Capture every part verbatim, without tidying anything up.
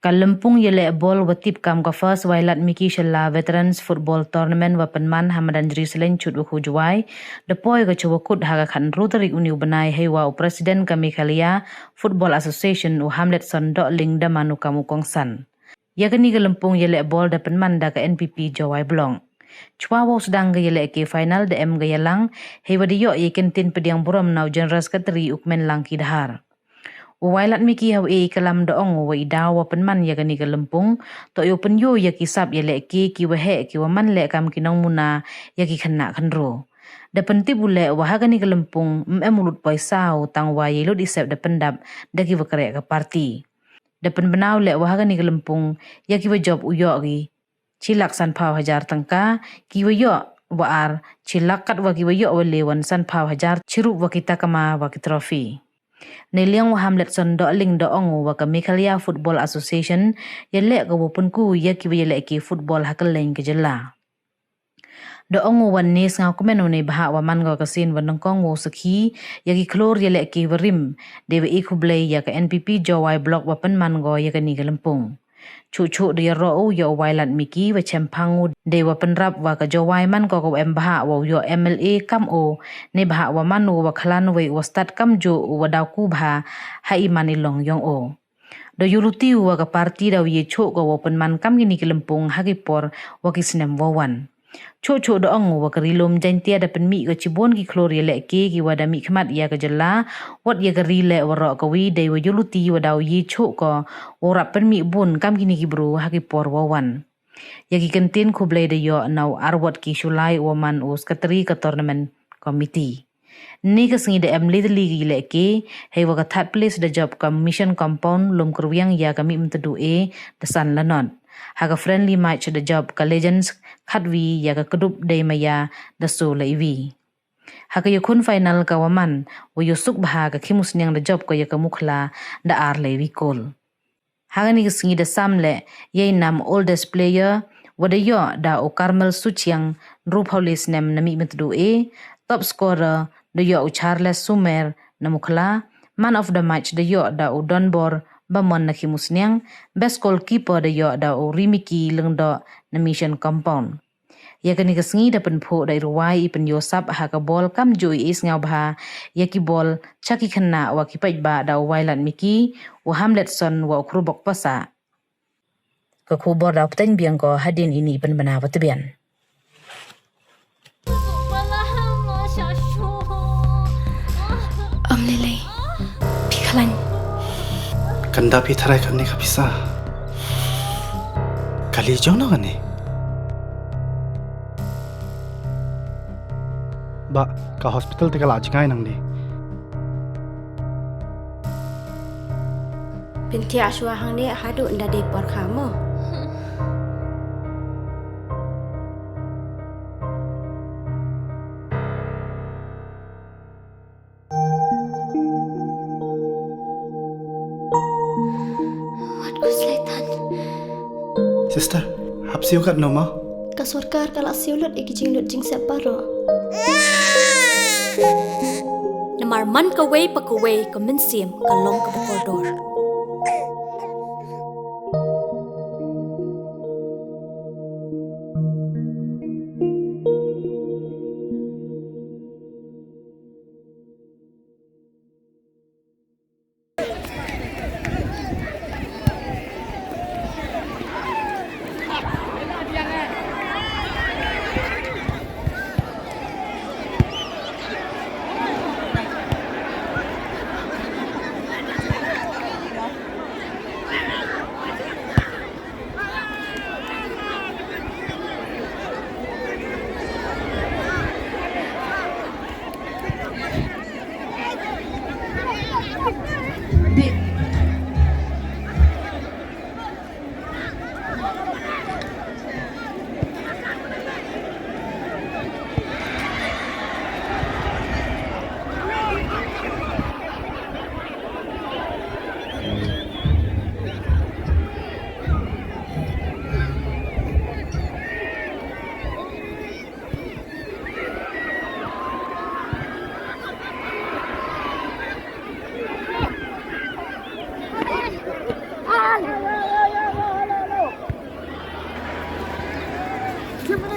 Ka lympung yaleh bol wa tip kam ka First Wailadmiki Shylla Veterans Football Tournament wa pynman ha madan Jri Syllein Chut wa Khu Jowai, da poi ka chwa kut ha ka khatynru tarik uni u bnai, heiwa u President ka Meghalaya Football Association u Hamletson Dohling da man u kam u kongsan. Ya kani ka lympung yaleh bol da pynman da ka N P P Jowai Block. Chwa wow sdang ka yalehke final da em ka yalang, heiwa da yoh ya i kyntien pdiang burom na u General Secretary u Kmenlang Kidhar. U Wailadmiki hawa e i klam da ong u wa i daw wa pynman ya kani ka lympung, toh yow pynyoo ya ki sap yalehke ki waheh ki wa man leh kam ki nongmuna ya ki khynnah khynroo. Da pyntip u leh wa ha kani ka lympung ym em u lut poisa u, tang wa ya i lut i sep da pyndap da ki wa kreh ka party. Da pynbna u leh wa ha kani ka lympung ya ki wa jop u yoh ki chi lak sanphaw hajar tyngka, ki wa yoh wa ar chi lak, katwa ki wa yoh wa le wan sanphaw hajar chirup wa ki takama wa ki trophy. Neiliang u Hamletson Dohling da ong u wa ka Meghalaya Football Association yaleh ka wow pynku ya ki wa yalehke football ha kylleiñ ka jylla. Da ong u wa ynne sngowkmen u neibhah wa man ko ka sien wa nyngkong wow sakhi ya ki khlur yalehke wa rim, dei wa e khublei ya ka N P P Jowai Block wa pynman ko ya kani ka lympung. Chooh chooh da yaroh u ya u Wailadmiki wa chemphang u dei wa pynrap wa ka Jowai man ko ka wa em bhah wow yoh M L A kam u, neibhah wa man u wa khlan wei u wa stad kamjooh u wa daw ku bha ha i man i long yong u. Da yooluti u wa ka party daw ye chooh ko wow pynman kam kini ki lympung ha ki por wa ki snem wow wan. Chooh chooh da ong u wa ka Ri Lum Jaiñtia da pynmih ko chibun ki khlur yalehke ki wa da mihkhmat ya ka jylla, wat ya ka ri leh waroh kawi, dei wa yooluti wa daw ye chooh ko wow rap pynmih bun kam kini ki bru ha ki por wow wan. Ya ki kyntien khublei da yoh na u Arwot Ki Shullai u wa man u Secretary ka Tournament Committee. Ynne ka sngi da em le tylli ki yalehke, heiwa ka third place da jop ka Mission Compound Lumkyrwiang ya ka Mihmyntdu A da san la not. Ha ka friendly match da jop ka Legends khatwi ya ka Kdup Dei Maya da soo la iwi. Ha ka yakhun final ka wa man wa yoosuk bha, ka Khimusniang da jop ko ya ka Mukhla da ar la iwi kol. Ha kani ka sngi da sam leh ya i nam oldest player, wa da yoh da u Carmel Suchiang, ynruphaw le snem, na Mihmyntdu A. Top scorer da yoh u Charles Sumer na Mukhla. Man of the match da yoh da u Donbor Bamon na Khimusniang. Best goalkeeper da yoh da u Rimiki Lyngdoh na Mission Compound. Ya kani ka sngi da pynphuh da i rwai i pynyoo sap ha ka bol kamjooh i sngowbha ya ki bol cha ki khynnah wa ki paidbah da u Wailadmiki, u Hamletson wa u Khrubok Pasa. Ka khubor da u pteng biang ko hadien ini i pynbna wa tbian. Am Lily. Phi khlaiñ. Kan da phi tharai katni ka pisa. Kali jong no kani. Ba, ka hospital te ka la jngai nang di. Pynthia shwa hangne haduh nda de por kha mo. Wat ku slaitan. Sister, hap siew kat no ma? Ka sorkar ka la siew lut i ki jinglut jingsep baroh. Namar man kawei pa kawei ka mynsiem ka long kaba kordor.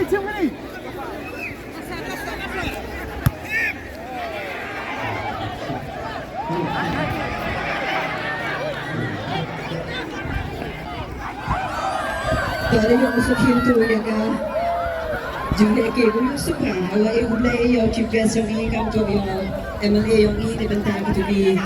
Tæ da yoh u sakhi tu ya ka jinglehke u yoh sukha, wa e khublei ya u Chief Guest yong i kam toh ya u M L A yong i neibynta kitu ki